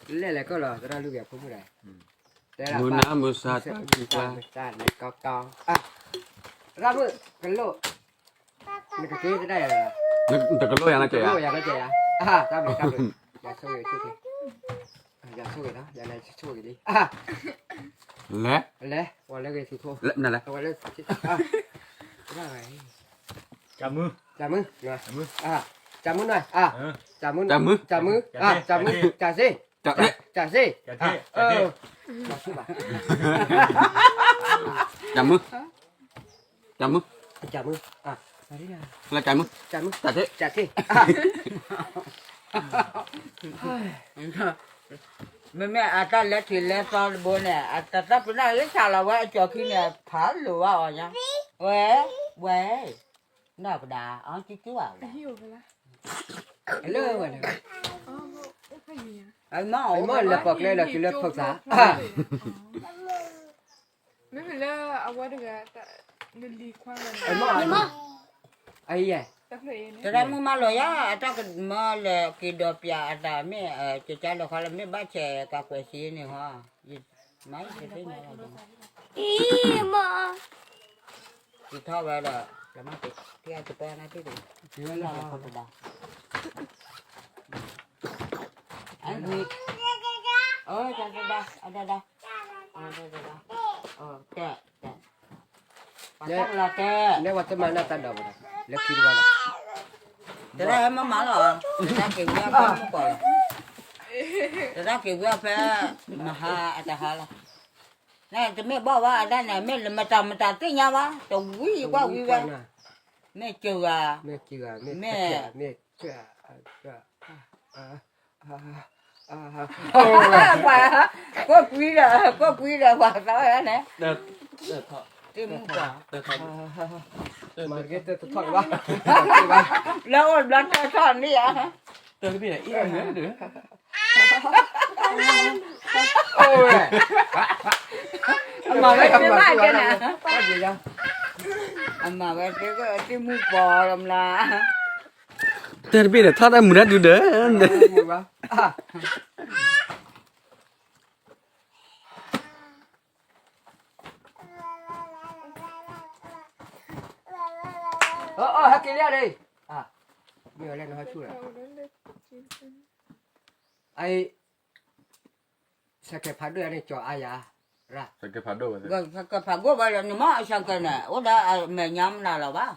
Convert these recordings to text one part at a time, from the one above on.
လဲၣ်လဲၣ်ကီၢ်လီၤ သရၣ်လူၢ်ဂ့ၤဖိမုၣ်ဒီး, တဲမုၢ်နၤမုၢ်ဆါတၢ်ခံကျါ, မုၢ်ဆါန့ၣ်ကီကီ, သရၣ်မုၣ်ကလိၣ်, နကက့ၤသဒၣ်ယၤ, တကလိၣ်ယၤနီၢ်ကဲယၤ, တၢ်ဘျုးတၢ်ဘျုး, ယၤဆိၣ်ဂ့ၤဆိၣ်ဂ့ၤ, ယၤဆိၣ်ဂ့ၤနီၤ ယၤန့ၣ်ဆိၣ်ဂ့ၤလံ, လဲၤ, လဲၤ, ပှၤလၢဂ့ၤသုးခိၣ်, ပှၤလၢ, ကမုၢ်, ကမုၢ်, ကမုၢ်နီၤ, ကမုၢ်, ကမုၢ်, ကမုၢ်, ကၢ်စ့, ကၢ်စ့, ကမုၢ်, ကမုၢ်, ကမုၢ်, ကၢ်စ့, မ့မ့ၢ်အတၢ်လဲၤထံးလဲၤသီတဘိန့ၣ် အတၢ်ပနၢ်လၢဆၣ်လီၤဝဲအကၠီၤခံန့ၣ် ဖးလိာ်ဘၣ်အီၤညါ, ဝဲ, ဝဲ, နီၢ်ပဒါ, အီၤကံကံဘၣ်ဝဲ, လၢဝဲန့ၣ်, မ့ၢ်လဲၤပိာ်ကျဲဒီးတုၤလၢဖုးသး, မ့မ့ၢ်လၢအဝဲတဂၤ, လံၤခွါ, အံၤ, သရၣ်မုၣ်မၤလီၤယၤ အတၢ်ကမၢလၢက့ၤဒီးပၠးအတၢ်မ့ၢ်, ကကါလီၤခီလၢမ့ၢ်ဘၣ်ဆဲးကးကွဲးစ့န့ၣ်ဟီ, မၤယတသ့ၣ်ညါလီၤ, အံၤမ့ၢ်, က့ၤထီၣ်ဝဲဒီး, တၢ်တပၢၢ်နၢ်ထံၣ်တဂ့ၤ, က့ၤဝဲလၢဟီၣ်ခိၣ်တဘၣ် အဒၣ်, အဒၣ်, တဲ, တဲ, ပှၤတၢ်ကလီၤတဲ, နဲဝဲတမၤနၢ်တၢ်ဒီးဝဲဒၣ်, လၢခံတဝဲဒၣ်, တရၣ်မၤမၤလီၤ, တရၣ်က့ၤဝံၤဖဲမုၢ်ကီၢ်လီၤ, တရၣ်က့ၤဝံၤဖဲ, မဟါအတဟါလီၤ, နတမ့ၢ်ဘၣ်ဝဲအတၢ်န့ၣ် မ့ၢ်လၢမတၤမတၤသ့ၣ်ညါဘၣ်, တဝံၤကွၢ်ဝံၤဝဲ, မ့ၢ်စၢၤဂၤ, မ့ၢ်စၢၤဂၤ, မ့ၢ်, ပှၤ, ကိးကွံဒီး, ကိးကွံဒီးပှၤသီန့ၣ်, တမုၢ်ပှၤ, လၢအိၣ်ဘျီတၢ်ထီၣ်န့ၣ်ဧါ, တၢ်တဘ့ၣ်န့ၣ်, အမၤဝဲသ့မး, အမၤဝဲသ့ကသ့ၣ်မုၢ်ပှၤလီၤမး, တၢ်တဘ့ၣ်န့ၣ် ထီၣ်တၢ်မုာ်တၢ်ဒုဒီး အဟဲက့ၤလံန့ၣ်, မ့ၢ်ဝဲလၢနဟီဆူၣ်လီၤ, အ, စကဲဖးဒိၣ်ယၤန့ၣ် ကၠီၤအါယၤ, စကဲဖးဒိၣ်ဝဲလၢနမ့ၢ်စကဲန့ၣ် အိၣ်ဒီးအမဲာ်ညါမနုၤလီၤဘၣ်,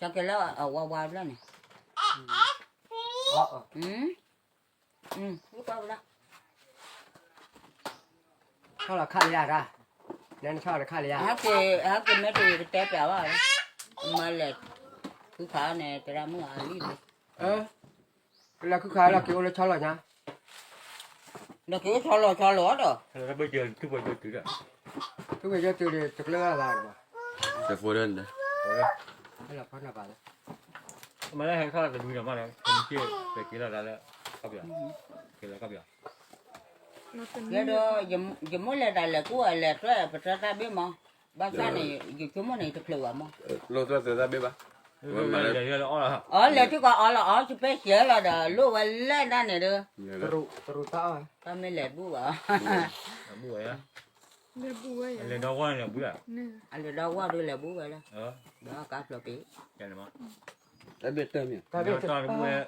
စကဲလၢအဝါဝါဘျီန့ၣ်, ဆီၣ်လီၤခါလံဧါ, နဆီၣ်လီၤခါလံဧါ, ဟဲက့ၤမ့ၢ်တဂ့ၤကတဲပျးဘၣ်, မၤလဲၣ်, ခုခါန့ၣ် သရၣ်မုၣ်အလံၣ်န့ၣ် ကလဲၤခုခါလီၤက့ၤအိၣ်လၢဆီလီၤညါ, ဒီးက့ၤအိၣ်ဆီလီၤဆီလီၤဒီး, ထူဝဲယဲတုၤဒီးတကျၢၤဘၣ်ဘၣ်, တဖိဒၣ်န့ၣ်, ဟဲလီၤဖီနၢ်ဘၣ်လၢ, မ့ၢ်လၢဟဲထီၣ်တမံၤဒီးမးလၢ ကမ့ၢ်က့ၤက့ၤလီၤဒၣ်လၢ, ကီၢ်ပယီၤ, က့ၤလီၤကီၢ်ပယီၤ, ယဲဒီး, ယမိၢ်လဲၤတၢ်လဲၤကူၣ်အလဲၤသွဲၣ်ပတြၢၤတၢ်ဘ့ၣ်မး, ဘၣ်ဆၣ်န့ၣ် ယဆိကမိၣ်န့ၣ် ယတချုးဘၣ်မး, လိၣ်သွဲၣ်သၢတၢ်ဘ့ၣ်ဘၣ်, အီ လဲၤထံၣ်ကီးအီလီၤအီ စပ့ၢ်စၢလီၤဒီး လိၣ်ဝဲလဲၣ်ဒၣ်န့ၣ်ဒီး, တၢ်မ့ၢ်လဲၤဘူၣ်ဘၣ်, အလဲၤဒီဝၢ်ဒီးလဲၤဘူၣ်ဝဲလၢ, ဒီးကါဖျိးပ့ၤ, တၢ်ဘ့ၣ်တၢ်မ့ၢ်,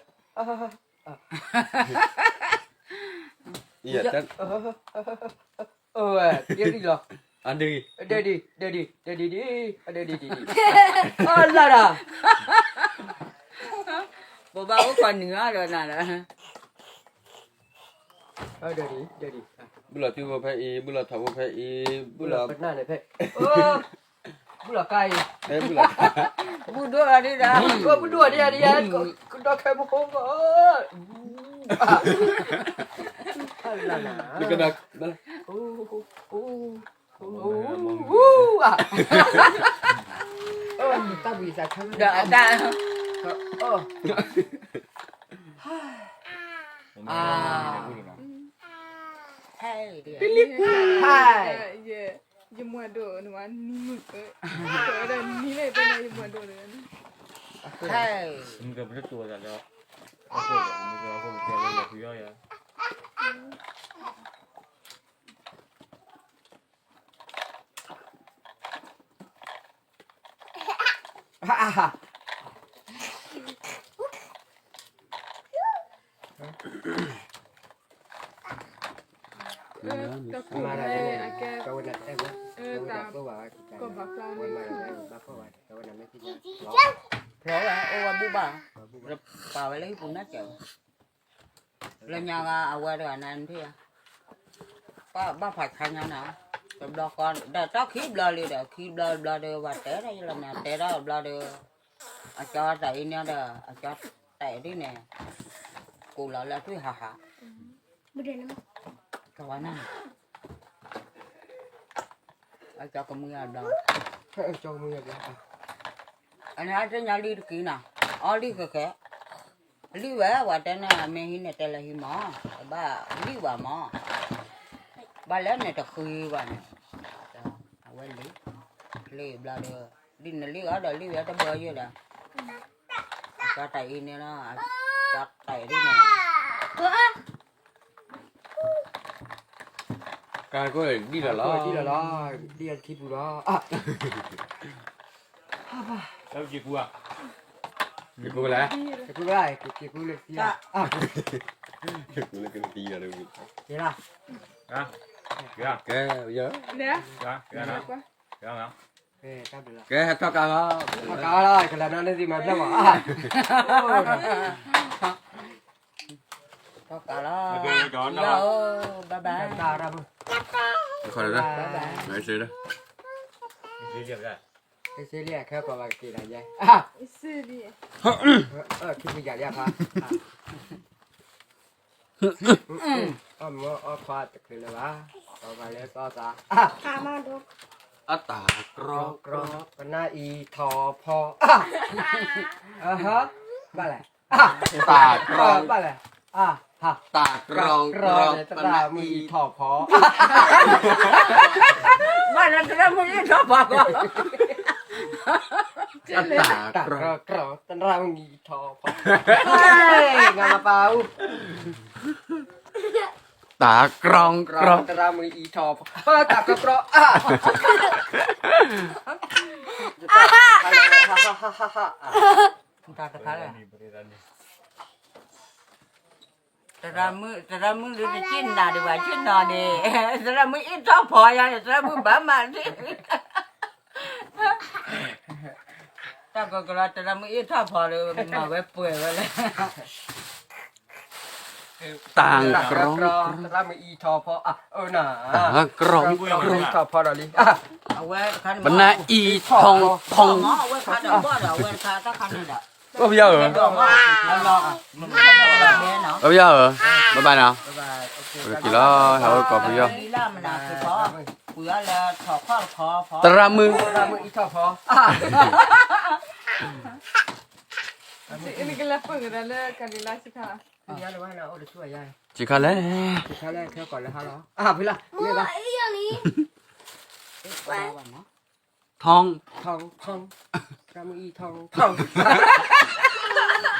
အဝဲ, ဒဲဒံလီၤ, ဒဲဒံ, ဒဲဒံ, ဒဲဒံဒံ, ဒဲဒံဒံ, အလၢဒၣ်, ပဘၣ်အိၣ်ခိးနံၤအါဒီးနၤလီၤ, ဒဲဒံ, ဒဲဒံ, ဘူၣ်လီၤထံဖိဖဲအံၤ, ဘူၣ်လီၤထးဖိဖဲအံၤ, ဘူၣ်လီၤပနၢ်န့ၣ်ဖဲ, ဘူၣ်လီၤကါအံၤ, ဘူၣ်ဒိၣ်ဒံးဒၣ်, ဘူၣ်ဒိၣ်ဒံးဒံး, ကဒီခဲမူခိၣ်, တၢ်ဝံၤသးဆါ, ဒီးအတၢ်, ဟဲ, ယမွၤဒိၣ်န့ၣ်ဝဲနံၤမုၣ်, ဒီးနံၤလၢယတဲနၤယမွၤဒိၣ်န့ၣ်, ဟဲ, မုၢ်ကပတတိၤသးဒီး, အဃိ, မုၢ်ကပတတိၤသးဒီး, ဖုယီယၤ, အါဟါ တဝဲနတဲဘၣ် တဝဲနတဲဘၣ် ကဘၣ်ကျါန့ၣ် ဖျီဝဲအိၣ်ဝဲဘူၣ်ဘၣ် ပာ်ဝဲလၢဟံၣ်ပူၤနၢ်ကဲးဝဲ လၢညါဂၤအဝဲတဂၤနၤနထံၣ်ဧါ ဘၣ်ဖးဆါညါနၤ တဘျီဃီဒီးတၢ်ခံဘျီလံဒီး ခံဘျီတဘျီဒီး ပှၤတဲဒၣ်ယလီၤမး တဲဒၣ်တဘျီဒီး အကၠီတၢ်အံၤန့ၣ်ဒီး အကၠီတဲာ်ဒ်န့ၣ် ကိးလီၤလၢအထွံၣ်ဟးဟး ကဝါနၢ် အကၠီကမုၢ်အဘျီ အန့ၣ်အတညါလံတကံနၤ အီလံဃဲဃဲ လံဝဲ ပှၤတဲန့ၣ် မ့ၢ်ဟံးန့ၢ်တဲလၢဟံးမး တဘၣ်လံဘၣ်မး ဘၣ်လဲၣ်န့ၣ်တဃုဘၣ်န့ၣ် အဝဲလံ လံဘျီဒီး လံနလံအီၤဒီးလံဝဲတဘၢယိာ်ဒီး အကၠီတၢ်အံၤန့ၣ်လီၤ အကၠီတၢ်အံၤဒ်န့ၣ် ကၢ်ကိၢ်ဒံလီၤလီၤ ဒံလီၤလီၤ ဒံလီၤထံပူၤလီၤ ကၢ်ပူၤလဲၣ် ကၢ်ပူၤလၢသံလီၤ ကၢ်ပူၤလၢကသံလီၤ ကဲလီၤ ကဲ ကဲ ကဲ ထီၣ်ကါလီၤ ထီၣ်ကါလီၤ ကလၢနီၢ်န့ၣ်သံမၤဖျၢၣ်မး ထီၣ်ကါလီၤ ဘၣ်ဘၣ် ဘၣ်ဘၣ် ဘၣ်ဘၣ် ကစ့လံ ခဲကီးဘၣ်ကက့ၤတၢ်ယဲ ခံပူၤယၤလံအခါ အီၣ်မ့ၢ်အီၣ်ခွါတချုးလၢၤဘၣ် ကီးဘၣ်လၢသီသး အတၢ်ကြီကြီ ပနၢ်အံၤထီၣ်ဖီ ဘၣ်လဲၣ် တၢ်ကြီကြီ ဘၣ်လဲၣ် တၢ်ကြီကြီ ပနၢ်အံၤထီၣ်ဖီ ဘၣ်လဲၣ် သရၣ်မုၣ်အံၤထီၣ်ဖီ တၢ်ကြီကြီ သရၣ်မုၣ်အံၤထီၣ်ဖီ ငါမပာ်အူ တၢ်ကြီကြီ သရၣ်မုၣ်အံၤထီၣ်ဖီ တၢ်ကြီကြီ အါ တၢ်တခါလဲၣ် သရၣ်မုၣ် သရၣ်မုၣ်ဒုးတက့ၢ်နၤဒံးဘၣ် က့ၢ်နီၤန့ၣ် သရၣ်မုၣ်အံၤထီၣ်ဖီယါန့ၣ် သရၣ်မုၣ်ဘၣ်မၤဒံး တၢ်ကကလီ သရၣ်မုၣ်အံၤထီၣ်ဖီဒီး မၤဝဲပှဲၤဝဲလဲၣ် တၢ်ကြီကြီ သရၣ်မုၣ်အံၤထီၣ်ဖီ အၢနၤ တၢ်ကြီကြီ ထီၣ်ဖီဒီးလံ ပနၢ်အံၤထီၣ်ဖီ အဝဲခါန့ၣ်ဘၣ်ဒီး အဝဲတခါတၢ်ခါန့ၣ်ဒီး အိၣ်ဖယီၤဧၢ အိၣ်ဖယီၤဧၢ ဘၣ်ဘၣ်နီၤ က့ၤလီၤ ဟဲအိၣ်ကိးဖယီၤ သရၣ်မုၣ် သရၣ်မုၣ်အံၤထီၣ်ဖီ စံခါလဲၣ် ထီၣ် သရၣ်မုၣ်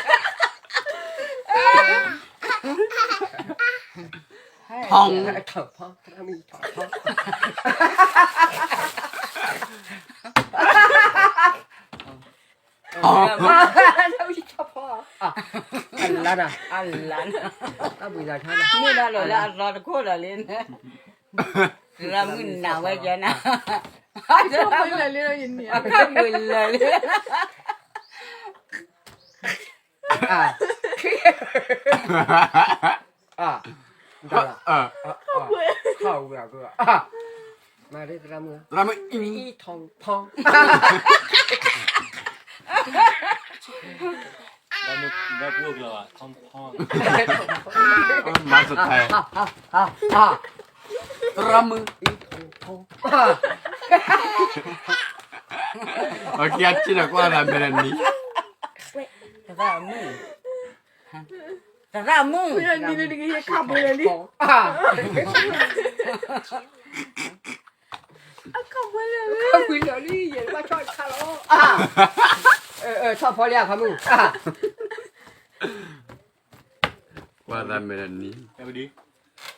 အံၤထီၣ်ဖီ ထီၣ် ထီၣ် ထီၣ် ထီၣ် ထီၣ် ထီၣ် အလါနၤ အလါနၤ တၢ်ဘှံးသးဆါနၤ မ့ၢ်ဒၣ်လီၤလၢအသီတခိၣ်လီၤလံန့ၣ် သရၣ်မုၣ်နၤဝဲယဲနၤ အခါပှဲၤလၢာ်လံ အခါပှဲၤလၢာ်လံ အါ အါ တၢ်လၢ အါ အါ ခါဝဲအါ မၤရ့သရၣ်မုၣ် သရၣ်မုၣ်အံၤထီၣ်ဖီ မၤစၢၤထဲ သရၣ်မုၣ် အကဲအစ့ဒီးကွၢ်သးမဲာ်နံၤ သရၣ်မုၣ် သရၣ်မုၣ် အခါပှဲၤလၢာ်လံ အခါပှဲၤလၢာ်လံ အခါပှဲၤလၢာ်လံ ယဘၣ်ဆီၣ်တခါလီၤ ထီၣ်ဖီလံအခါမုၣ် ကွၢ်သးမဲာ်နံၤ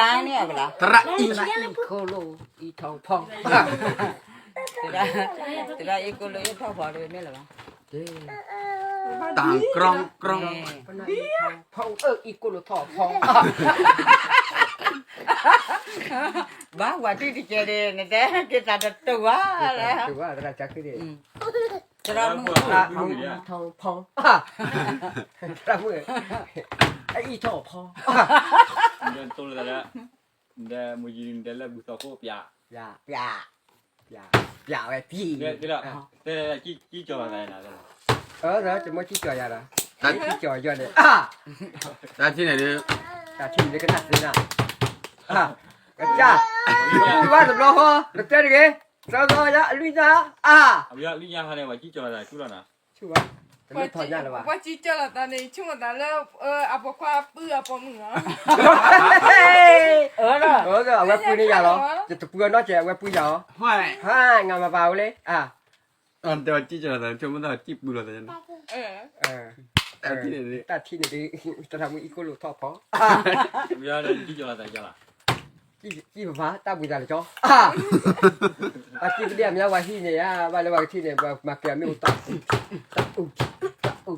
အဝဲန့ၣ်အံၤကါန့ၣ်အကလီၤ, သရၣ်အံၤခိၣ်လိၣ်အံးထီၣ်ဖီ, သရၣ်အံၤခိၣ်လိၣ်အံးထီၣ်ဖီတမ့ၢ်လၢၤဘၣ်, တၢ်ကြီကြီ, ဖီအံၤခိၣ်လိၣ်ထီၣ်ဖီ ဘၣ်ဝၤတံၢ်တကဲဒၣ် နတဲက့ၤသးတတူၢ်ဝဲ, သရၣ်မုၣ်, သရၣ်မုၣ်, အံးထီၣ်ဖီ, တဲလၢဘုသီခိၣ်ပျး, ပျး, ပျးဝဲပျး, တဲလၢ, တဲလၢကံၢ်ကၠီၤဘၣ်သး, တၢ်ကံၢ်ကၠီၤယၤဒီး, တၢ်ထံၣ်န့ၣ်ဒုး, တၢ်ထံၣ်န့ၣ်ကနၣ်သ့နၤ, ကစၢ်, ဘၣ်တဘျီဃီ နတဲတဂ့ၤ, စီၤစီၤယၤအလွံၢ်ညါ, အလွံၢ်ညါဟါန့ၣ် ပှၤကံၢ်ကၠီၤသးဆူလီၤနၤ, ဆူဘၣ်, တမ့ၢ်ထီၣ်ညါလၢၤဘၣ်, ပှၤကံၢ်ကၠီၤလီၤသးန့ၣ် ဆူမသးလၢ အပိာ်ခွါပုၢ်အပိာ်မုၣ်လီၤ, အဝဲပုၢ်န့ၢ်ယၤလီၤ, ယတပုၢ်အီၤနီတစဲး အဝဲပုၢ်ယၤအီၤ, ဟါ ငါမၤပာ်ဝဲလၢ, တဲဝဲကံၢ်ကၠီၤလီၤသး ဆိကမိၣ်သးကံၢ်ပုၢ်လီၤသး, တၢ်ထံၣ်န့ၣ်ဒုး, တၢ်ထံၣ်န့ၣ်ဒုး, သရၣ်မုၣ်အံးခိၣ်လိၣ်ထီၣ်ဖီ ကံၢ်ပဖးတၢ်ဘှံးသးလၢကၠီ, အကံၢ်ကဒံၣ် အမ့ၢ်ဝဲဟံၣ်န့ၣ်ဧါ, ဘၣ်လၢပှၤကထံၣ်န့ၣ် ပှၤမၤက့ၤအမ့ၢ်အိၣ်တၢ်, တၢ်အူ, တၢ်အူ,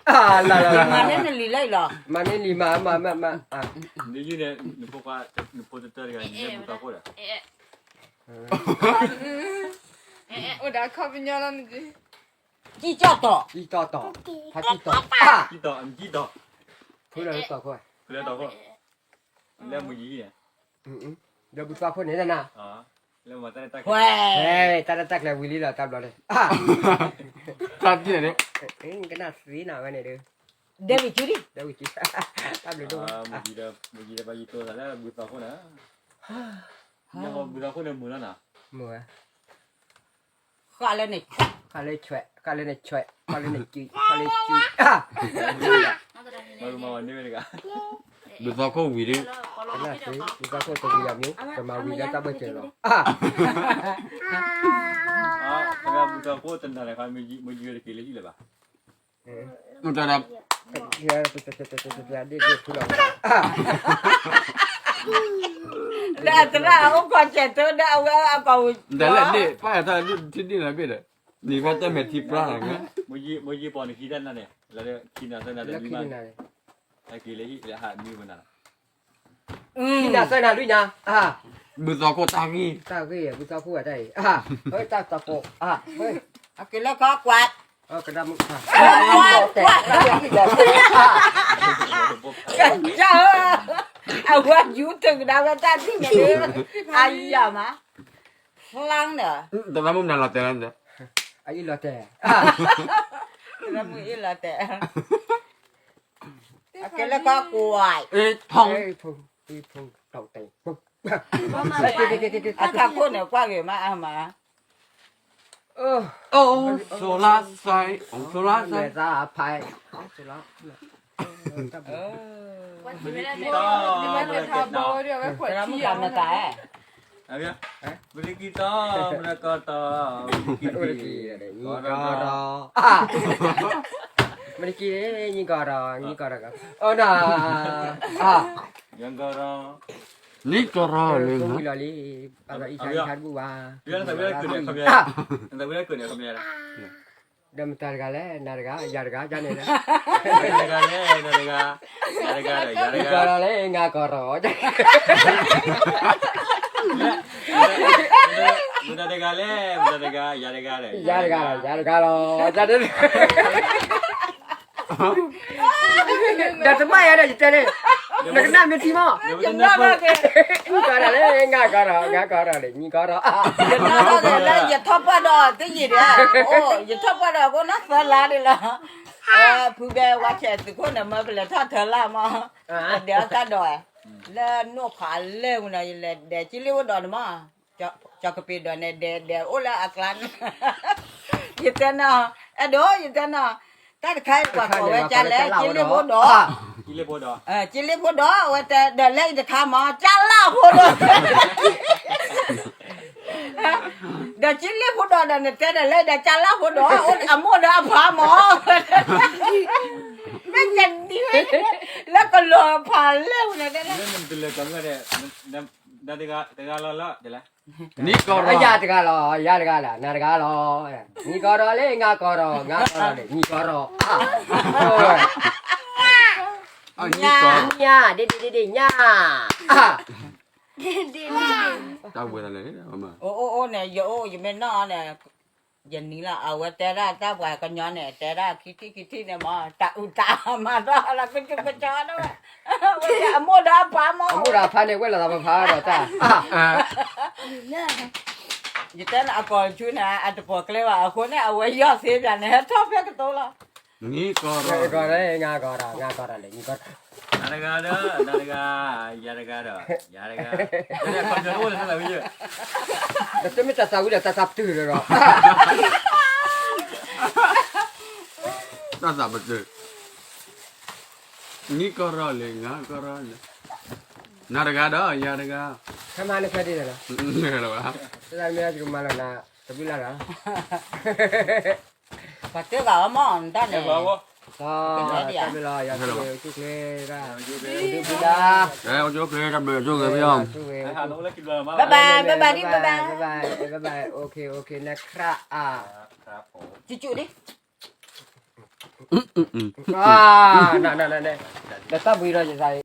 မၤန့ၢ်နလံာ်လၢအံၤလီၤ, မၤန့ၢ်လံာ်မး, မၤ, မၤ, မၤ, နဖိခွါ, နဖိတတၢၢ်တဂၤန့ၣ် ဘုသီခိၣ်ဒီး, အိၣ်ဒီးအခီပညီလီၤ, ကံၢ်ကၠီၣ်တီၤ, ကံၢ်ကၠီၣ်တီၤ, ဖါကံၢ်တီၤ, ကံၢ်တီၤ, ကံၢ်တီၤ, ဖုလၢတီၤခိၣ်, ဖုလၢတီၤခိၣ်, လၢမုၢ်ယံၤန့ၣ်, ဒီးဘုသီခိၣ်န့ၣ်နၤ, တၢ်လၢတၢ်ရဲၣ်တၢ်ကျဲၤဝံၤလံလီၤ တၢ်ဘျီန့ၣ်, တၢ်ကနၣ်သ့နၤဝဲန့ၣ်ဒီး, ဒဲဝံၤစုလံ, ဒဲဝံၤစု, တၢ်ဘျုးဒိၣ်, မုၢ်ယံၤဒီးဘုသီခိၣ်န့ၣ်, ဘုသီခိၣ်န့ၣ်မုာ်လီၤနၤ, မုာ်ဝဲ ဃၣ်လၢန့ၣ်, ဃၣ်လၢဆွဲး, ဃၣ်လၢန့ၣ်ဆွဲး, ဃၣ်လၢန့ၣ်စု, ဃၣ်လၢစု, မၤမၤဝဲန့ၣ်ဝဲတဂၤ, ဘုသီခိၣ်ဝံၤဒီး, ကနၣ်သ့, ဘုသီခိၣ်တဝံၤအမ့ၢ် ကမၤဝံၤလၢတၢ်ဘၢၣ်စၢၤလီၤ, ဘုသီခိၣ်တနၤန့ၣ် မုၢ်ယံၤတက့ၤလၢဟံၣ်လၢၤဘၣ်, မတၤဒီး, ဒ့ၣ်ဒ့ၣ်ဖုလီၤ, လၢအသရၣ်အိၣ်ကီၢ်စဲးတိဒီးအဝဲအကီၢ်ဝံၤ, ဒီးလဲၣ်ဒ့ၣ် ပၢ်ယၤတၢ်ထံၣ်ဒ့ၣ်လီၤဘ့ၣ်ဒီး, နံၤဖဲတဲမဲာ်ထံပြါလီၤ, မုၢ်ယံၤပီၤနခံတၢ်နၤန့ၣ်, လၢခံနၤသၢနၤတမံၤမး, အက့ၤလၢဟံၣ်လၢဟးမံဝဲနၤလီၤ, ခံနၤသၢနၤလွံၢ်နၤ, ဘုသီခိၣ်တၢ်ဂ့ၢ်, တၢ်ဂ့ၢ်, ဘုသီခိၣ်အတၢ်အံၤ, တၢ်သီဖိ, အက့ၤလၢကီၢ်ကွၢ်, ကဒၣ်မုၣ်, ကွၢ်, ကွၢ်, ကွၢ်, ကစၢ်ဧၢ, အဝဲယူၤတကဒါဝဲတၢ်ထံၣ်န့ၣ်, အယၤမး, ဖျါန့ၣ်, တၢ်မုၣ်မနုၤလီၤတဲာ်လီၤ, အအံၤလီၤတဲာ်, တၢ်မုၣ်အံၤလီၤတဲာ်, အက့ၤလၢကီၢ်ကွၢ်, အထီၣ်တဲာ်, အထးခိၣ်န့ၣ် ကွၢ်ဂ့ၤမးအါမး, အိၣ်, အိၣ်, စိၤလါစဲ, အိၣ်စိၤလါစဲ, မဲာ်သၣ်ဖး, သရၣ်မုၣ်တၢ်မတၤ, ပရကံတီ, ပရကတီ, ပရကတီ, အါ မ့ၢ်တက့ၢ် နံၣ်ကီၢ်ဒီး နံၣ်ကီၢ်ဒီး အိၣ်နီၤ နံၣ်ကီၢ်ဒီး နံၣ်ကီၢ်ဒီးလံ ဝံၤလီၤလံ ပာ်လီၤအံၤဆါအံၤဆါတဘူၣ်ဘၣ် ဒီးမတၤတဂၤလဲၣ် နၤတဂၤ ယၤတဂၤ ကန့ၣ်လဲၣ် နၤတဂၤ ယၤတဂၤ နံၣ်ကီၢ်ဒီးလၢ နၤကီၢ်ဒီး မတၤတဂၤလဲၣ် မတၤတဂၤ ယၤတဂၤ ယၤတဂၤ ယၤတဂၤလီၤ ဒီးတဘၣ်ယၤဒီးယတဲန့ၣ် နကနၣ်မ့ၢ်ထံမး နံၣ်ကီၢ်ဒီးလၢ နၤကီၢ်ဒီး နၤကီၢ်ဒီးလၢ နံၣ်ကီၢ်ဒီး ယထီၣ်ပှၢ်ဒီးတယံာ်ဒီး အိၣ် ယထီၣ်ပှၢ်ဒီးကအိၣ်နီၢ်သၢလါဒ်လီၤ ဖုဘဲဝါဆဲးသုးခိၣ်န့ၣ် မၢပလဲၤထီၣ်ထၢလၢ်မး ဒဲးအီၣ်တၢ်ဒီး လၢနိၣ်ဖးလဲၢ်ဝဲန့ၣ် ယလဲၤဒဲးကၠံလ့ၣ်ဖိဒီးန့ၣ်မး ကၠီကပ့ၤဒီးန့ၣ် ဒဲးဒဲးအိၣ်လၢအကျါန့ၣ် ယတဲနီၤ အဲၣ်ဒိး ယတဲနီၤ တၢ်တခါအံၤပှၤကိးဝဲကၠါလဲၣ် ကၠံလ့ၣ်ဖိဒီး ကၠံလ့ၣ်ဖိဒီး အဝဲတဲ ဒီးလၢအံၤတခါမး ကၠါလၢ်ဖိဒီး ဒီးကၠံလ့ၣ်ဖိဒီးဒီး နတဲဒီးလၢအံၤဒီးကၠါလၢ်ဖိဒီး အမိၢ်ဒီးအဖးမး မ့ၢ်ကဒံဝဲ လၢကလီၤဖးလဲၢ်ဝဲန့ၣ် နတလဲၤကီးမ့ၢ်ဒီး တဂၤလီၤလီၤ တလဲၤ နံၣ်ကီၢ်ဒီး ယၤတဂၤလီၤ ယၤတဂၤလီၤ နၤတဂၤလီၤ နံၣ်ကီၢ်ဒီးလၢ နၤကီၢ်ဒီး နၤကီၢ်ဒီးလၢ နံၣ်ကီၢ်ဒီး ညါ ဒ့ဒ့ဒ့ဒ့ ညါ တၢ်ဝဲဒၣ်လဲၣ် အိၣ်အိၣ်အိၣ်န့ၣ် ယအိၣ် ယမ့ၢ်နီၢ်အီၤန့ၣ် ယနံၤလီၤ အဝဲတဲဒၣ်တၢ်ပှၤကညီန့ၣ် တဲဒၣ်ခံထံၣ်ခံထံၣ်န့ၣ်မး တၢ်အုၣ်တၢ်မၤထီၣ်လီၤ ကကကကီဒၣ်ဝဲ အမိၢ်ဒီးအဖးမး အမိၢ်ဒီးအဖးန့ၣ် ဝဲလိာ်သးဖးဖးဒီးတၢ် ယတဲန့ၣ် အကိာ်ဆူန့ၣ် အတပိာ်ကျဲဘၣ် အဃိန့ၣ် အဝဲယီၢ်သ့ပၠးန့ၣ် ဟဲထီၣ်ဖဲကတိၤလီၤ နံၣ်ကီၢ်ဒီး နံၣ်ကီၢ်ဒီး နၤကီၢ်ဒီး နၤကီၢ်ဒီးလၢ နံၣ်ကီၢ်ဒီး နၤတဂၤဒီး နၤတဂၤ ယၤတဂၤဒီး ယၤတဂၤ တမ့ၢ်တၢ်သးဝံၣ်ဒီး တၢ်သးပတုာ်ဒီး တၢ်သးပတုာ် နံၣ်ကီၢ်ဒီးလၢ နၤကီၢ်ဒီးလၢ နၤတဂၤဒီး ယၤတဂၤ ခဲမၤန့ၣ်ဖဲဒ်လဲၣ်လီၤ တၢ်မ့ၢ်ကမၤလီၤနၤ တဘျုးလၢ်လီၤ ပှၤတဲဂၤအီၤမး တၢ်န့ၣ် တၢ်ဘျုးလီၤ ယၤတဂၤ ကၠူၣ်ကျဲဒၣ် ကၠူၣ်ကျဲ တၢ်ဘျုး ကၠူၣ်ကျဲ ဘဲဘဲ ဘဲဘဲ ဘဲဘဲ နခရၣ်အါ ကၠူၣ်ကၠူၣ်ဒ် နနနန ဒီးတၢ်ဘှံးဒီးယသး